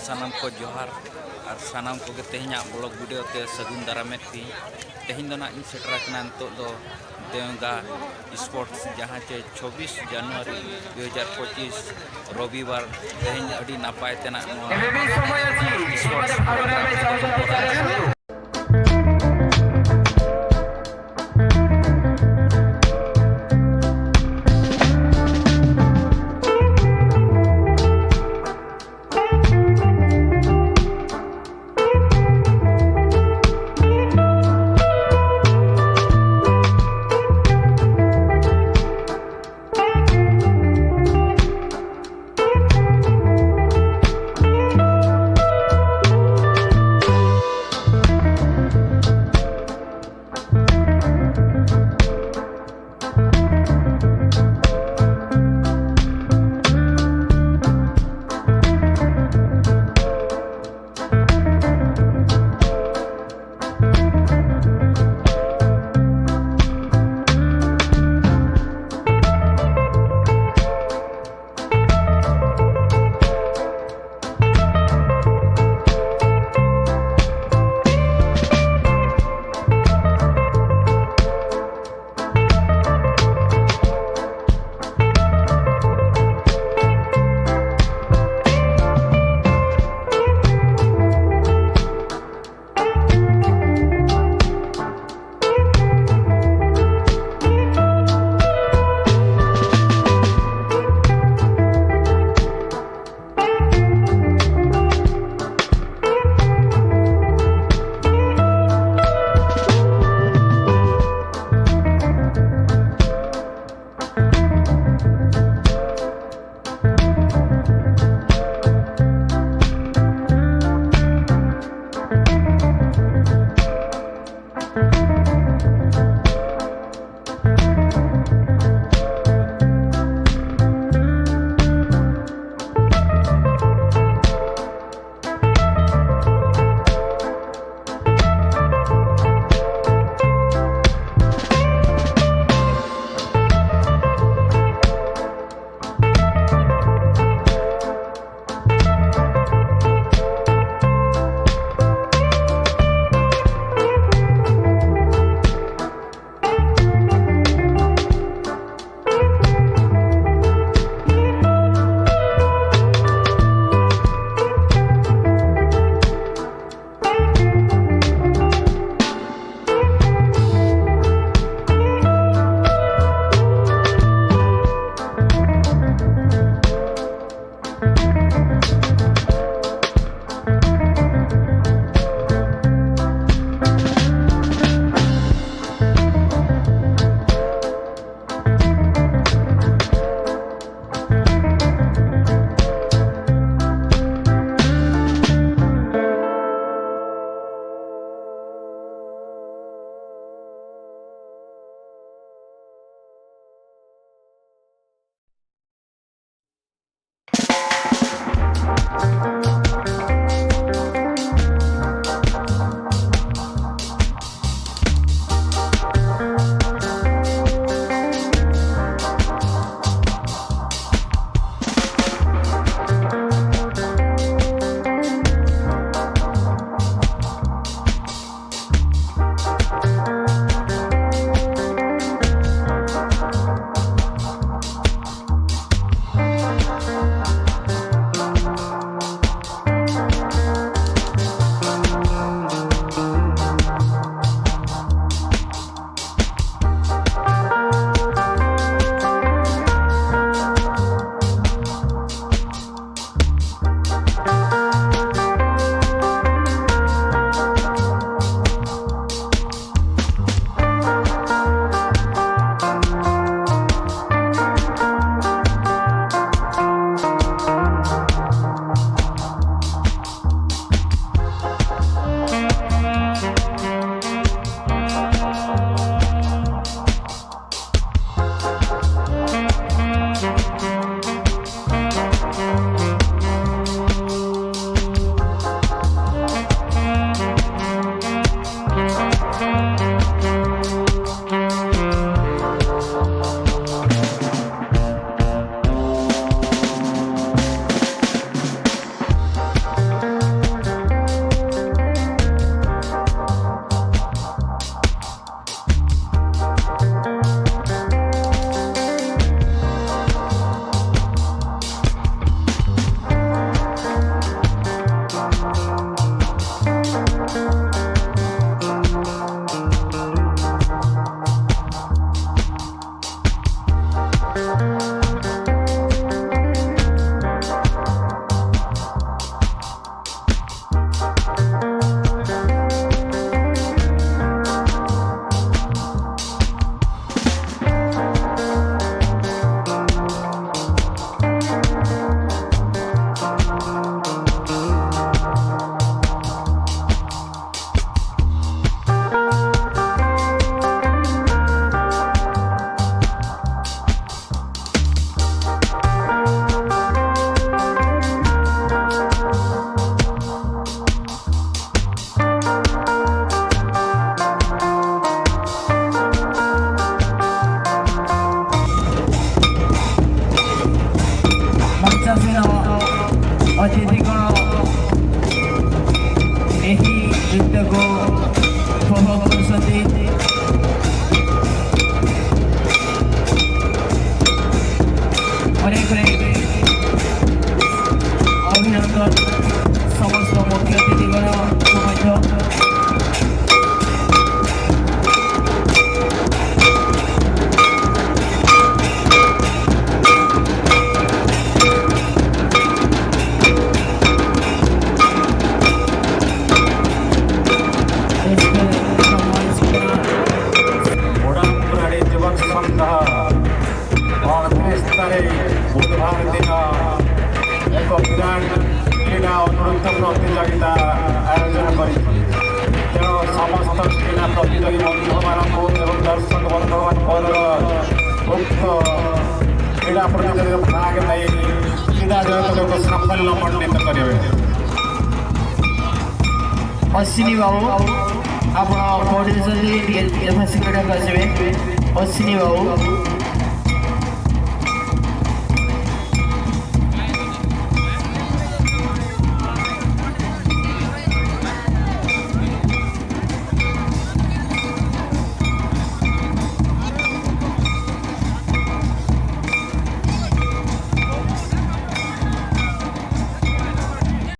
ᱥᱟᱱᱟᱢ ᱠᱚ ᱡᱚᱦᱟᱨ ᱟᱨ ᱥᱟᱱᱟᱢ ᱠᱚᱜᱮ ᱛᱮᱦᱮᱧᱟᱜ ᱵᱞᱚᱜ ᱵᱷᱤᱰᱤᱭᱳ ᱛᱮ ᱥᱟᱹᱜᱩᱱ ᱫᱟᱨᱟᱢᱮᱫ ᱯᱮ᱾ ᱛᱮᱦᱮᱧ ᱫᱚ ᱱᱟᱜ ᱤᱧ ᱥᱮᱴᱮᱨ ᱟᱠᱟᱱᱟ ᱱᱤᱛᱚᱜ ᱫᱚ ᱫᱮᱣᱜᱟ ᱥᱯᱳᱨᱴᱥ, ᱡᱟᱦᱟᱸ ᱪᱮ 26 ᱡᱟᱱᱩᱣᱟᱨᱤ 2025 ᱨᱚᱵᱤᱵᱟᱨ ᱛᱮᱦᱮᱧ ᱟᱹᱰᱤ ᱱᱟᱯᱟᱭ ᱛᱮᱱᱟᱜ ᱱᱚᱣᱟ ᱥᱯᱳᱨᱴᱥ ᱯᱨᱳᱜᱨᱟᱢ ᱠᱚ ᱠᱚᱨᱟᱣ᱾ ମଞ୍ଚାସୀନ ଅତିଥିଗଣ ଏହି ନୃତ୍ୟକୁ ଉପଭୋଗ କରୁଛନ୍ତି। ଅନେକ ଅନେକ ଅଭିନନ୍ଦନ ସମସ୍ତ ମୁଖ୍ୟ ଅତିଥିଗଣକୁ ମଧ୍ୟ। ବୁଢ଼ାମ୍ବୁରାଡ଼ି ଯୁବକ ସଂଘ 29 ତାରିଖ ବୁଧବାର ଦିନ ଏକ ବିରାଟ କ୍ରୀଡ଼ା ଓ ନୃତ୍ୟ ପ୍ରତିଯୋଗିତା ଆୟୋଜନ କରିଛି। ତେଣୁ ସମସ୍ତ କ୍ରୀଡ଼ା ପ୍ରତିଯୋଗୀ ବନ୍ଧୁମାନଙ୍କୁ ଏବଂ ଦର୍ଶକ ବନ୍ଧୁମାନଙ୍କର ଉକ୍ତ କ୍ରୀଡ଼ା ପ୍ରତିଯୋଗିତା ଭାଗ ନେଇ କ୍ରୀଡ଼ା ଜଗତକୁ ସାଫଲ୍ୟ ମଣ୍ଡିତ କରିବେ। ଅଶ୍ୱିନୀ ବାବୁ, ଆପଣ କୋଉଠି ଅଛନ୍ତି? ଟିକେ ଯଥାଶୀଘ୍ର ଏଠାକୁ ଆସିବେ। ଅଶ୍ୱିନୀ ବାବୁ।